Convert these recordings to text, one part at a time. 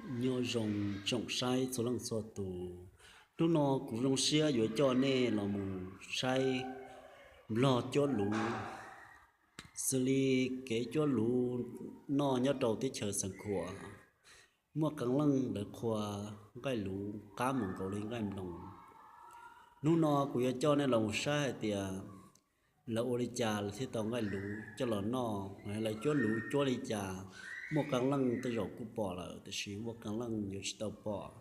Nyob zoo tsoom saib txhua leej txhua tus, hnub no kuv zoo siab yuav coj nej los mus saib nplog cuab luv, xws li kev cuab luv noj nyob rau teb chaws Xeev Khuam. Muaj qee leej lawv qhua nqaij luv qab mus nkaus li nqaij nploos. Hnub no kuv yuav coj nej los mus saib hais tias lawv ua li cas lawv thiaj tau nqaij luv coj los noj, lawv cuab luv cuab li cas. Muaj qee leej tej zaum kuj pom lawm, tiam sis muaj qee leej yuav tsis tau pom.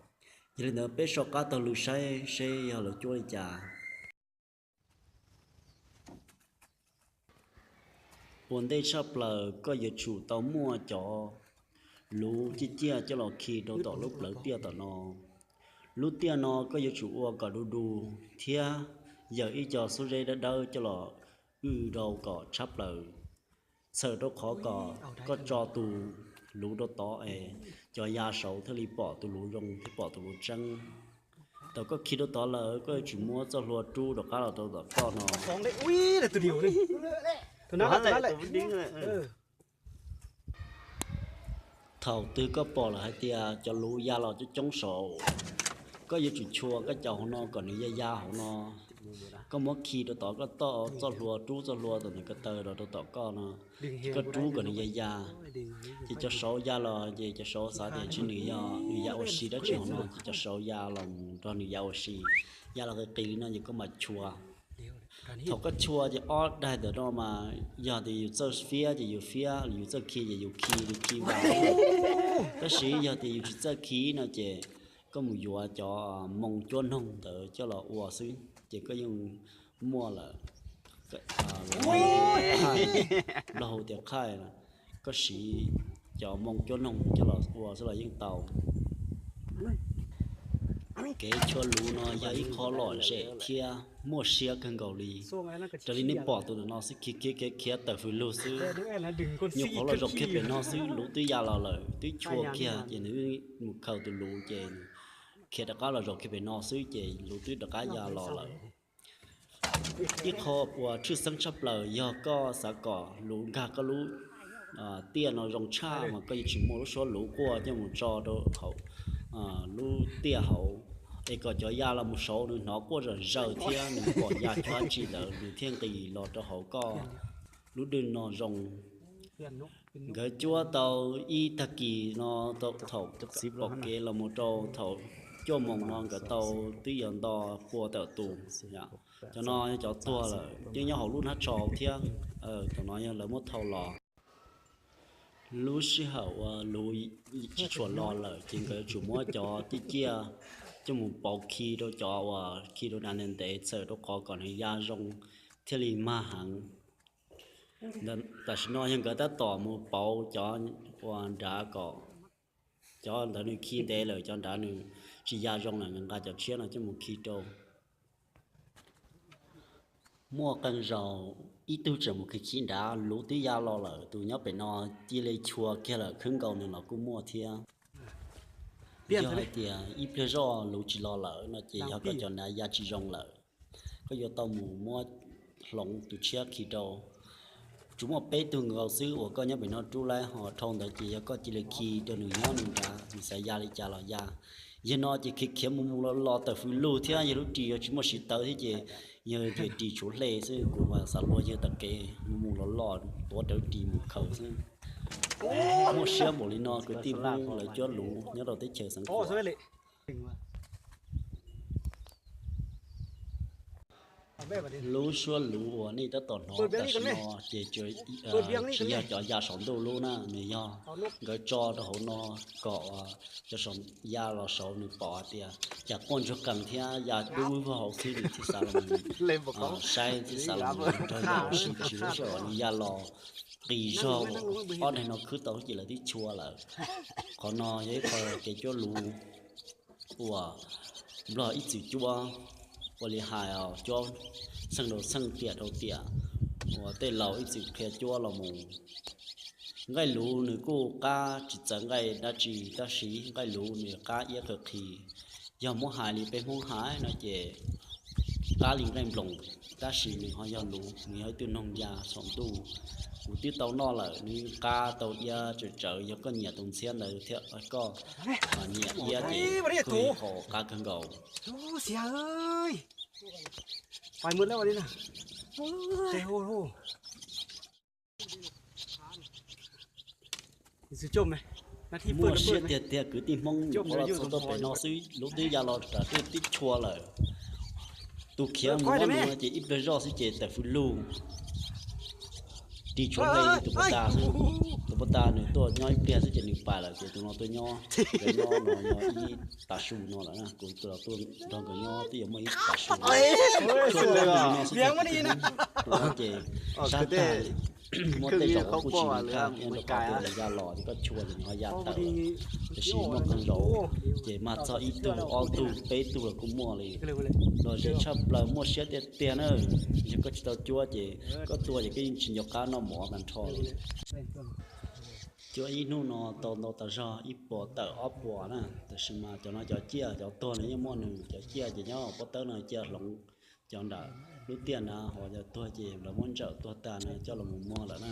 Yog li ntawd peb so qab taug lw saib seb yog lawv cuab li cas. Ua ntej tshaj plaws koj yuav tsum tau muaj cov luv ciaj ciaj coj los khi rau tom lub plawv tiaj tom no. Lub tiaj no koj yuav tsum ua kom du du thiab yawm ib co xub zeb dawb dawb coj los wb rau kom tshab plaws, txhawm rau qhov kom koj tso tus luv rau tod es cov ya saud thiaj li pom tus luv zoo thiab pom tus luv tseeb. Thaum koj khi rau tod lawm koj yuav tsum muab txoj hlua rub rov qab los rau tom koj no. Thaum twg koj pom lawm hais tias cov luv ya los coob coob saud, koj yuav tsum chua koj cov hauv no kom nws ya ya hauv no. Koj muab khi rau tod, koj toj txoj hlua, rub txoj hlua tom ntawm ko taw los rau tom koj no, koj rub kom nws ya ya. Ces cov saud ya los ces cov saud xav tias ntshe nws yog nws ya ua si dab tsi hauv no, ces cov saud ya los mus nrog nws ya ua si. Ya los qis qis li no ces koj mam chua. Thaum koj chua ces ob daig ntawm no mas yog tias yus txawj fiab ces yus fiab, yus txawj khi ces yus khi, yus khi vas. Tab sis yog tias yus tsis txawj khi no ces koj mus yuav cov moo cuab noog ntawd coj los ua xwb ces koj yeej muaj lawm. Nplog hu tias khaij, koj siv cov moo cuab noog coj los ua xwb los yeej tau. Kev chua luv no yog ib qho lom zem thiab muaj siab kawg nkaus li. Raws li nej pom tus ntawm no xwb, khiav khiav khiav khiav tawm fws lug xwb. Nyuam qhuav los zaum kiag pem no xwb luv twb ya los lawm, twb chua kiag ces nws mus khaws tus luv ces khiav rov qab los zaum kiag pem no xwb ces luv twb rov qab ya los lawm. Ib qho uas tshwj xeeb tshaj plaws yog koj xav kom luv nkag koj lub tiaj no zoo tshaj mas koj yuav tsum muaj lub suab luv quaj coj mus tso rau hauv lub tiaj hauv, es kom cov ya los mus saud nws hnov quaj zom zaws thiab nws pom ya cuag dab tsi ntawd nws thiaj nqis los rau hauv koj lub dwj no zoo. Nkawd cuab tau ib tag kis no, thaum pom kev los mus rau thaum cuaj moos no nkawd tau twb yuav nto pua tawm tus. Cov no yog cov tuag lawm, yeej nyob hauv lub hnab tsho thiab. Cov no yog lawv muab thau los. Lub sij hawm uas luv tsis tshua los lawm ces nkawd tsum muab cov ciaj ciaj coj mus pauv khi rau cov uas khi rau nram ntev ntev txhawm rau qhov kom nws ya zoo thiaj li mag heev. Tam sim no yog nkawd tab tom mus pauv cov uas nrad kom cov ntawd nws khi ntev lawm, cov nrad nws tsis ya zoo lawm, nqa cov tshiab no coj mus khi rau. Muaj qee zaus ib tug tseem mus khi khi nrad, luv twb ya los lawm, tus nyob pem no cia li chua kiag lawm, khwb nkaus nws los kuj muaj thiab. Yog hais tias ib pliag zoj luv tsis los lawm no ces yog koj cov nrad ya tsis zoo lawm, koj yuav tau mus muab hloov tus tshiab khi rau. Tsuas muaj peb tug nkaus xwb uas koj nyob pem no rub laib, ho dhau ntawd ces yog koj cia li khi rau nws nyob nws nrad, nws xav ya li cas los ya. Yog no ces khiav khiav mus mus los los tawm fws lug thiab, yog lub ris yuav tsis muaj siv tawv thiab ces yog ris tshuav hle xwb, kuv mas xav luag yawg tom kev mus mus los los tuav rawv ris mus khaws xwb. Muaj siab npaum li no kwv tij Hmoob lawv cuab luv nyob rau teb chaws Xeev Khuam. Lub suab luv uas nej tab tom hnov tam sim no ces tsis yog cov ya saum ntuj lub na, nws yog nkawd tso rau hauv no kom cov ya los saud nws pom hais tias cas quaj ntsuag qees thiab ya dub vog hauv xwb, nws thiaj xav los saib, thiaj xav los nrog ya ua si, tiam sis lub sij hawm nws ya los qis zog, ob daim no khwb tau ces lawv twb chua lawm. Qhov no yog ib qho kev cuab luv uas Nplog ib txwm cuab, ua li hais os, cuab xeej rau xeej, tiam rau tiam, uas tej laus ib txwm qhia cuab los mus. Nqaij luv nws kuj qab tsis txawv nqaij dab tsi, tab sis nqaij luv nws qab iab kawg qhi. Yog muab hais li peb Hmoob hais no ces qab li nqaij nploos, tab sis nws ho yog luv, nws yog ib tug noog ya saum ntuj. Kuv twb tau noj lawm, nws qab tau iab tsawv tsawv, yog koj nyiam tus ntxhiab ntawd thiab koj nyiam iab ces koj haum qab kawg nkaus. Muaj siab tiag tiag kwv tij Hmoob, nyuam qhuav los txog tuaj pem no xwb lub twb ya los rav twb tib chua lawm. Tus khiav mus no ces ib pliag zoj xwb ces tawm fws lug ris tshuav nqe tus puag ta xwb. Tus puag ta nws tuaj nyob ib pliag xwb ces nws pais lawm ces tus no tuaj nyob, nkawd nyob no yog ib tav su no lawm na, kuv los tuaj nrog nkawd nyob twb yuav muaj ib tav su no xwb. Ces sab tag muab tej zaum kuj tsis nws kag thiab, rau qhov tias ya los ces koj chua ces nws ho ya tawm lawm. Tiam sis muaj qee zaum ces mag txog ib tug ob tug peb tug los kuj muaj li. Los zem tshaj plaws, muaj siab tiag tiag na. Yog koj tsis tau cuab ces koj tua ces koj yeej tsis nco qab noj mov tag nrho li. Cuab ib hnub no tau ntau tas zog ib puas tawm ob puas na, tab sis mas cov no cov ciaj cov tuag no yeej muaj nws, cov ciaj ces nyob pob tawb no, ciaj hloov cov nram lub tiaj na, ho cov tuag ces lawv muab ntsawm tuag tag no coj los mus muag lawm na.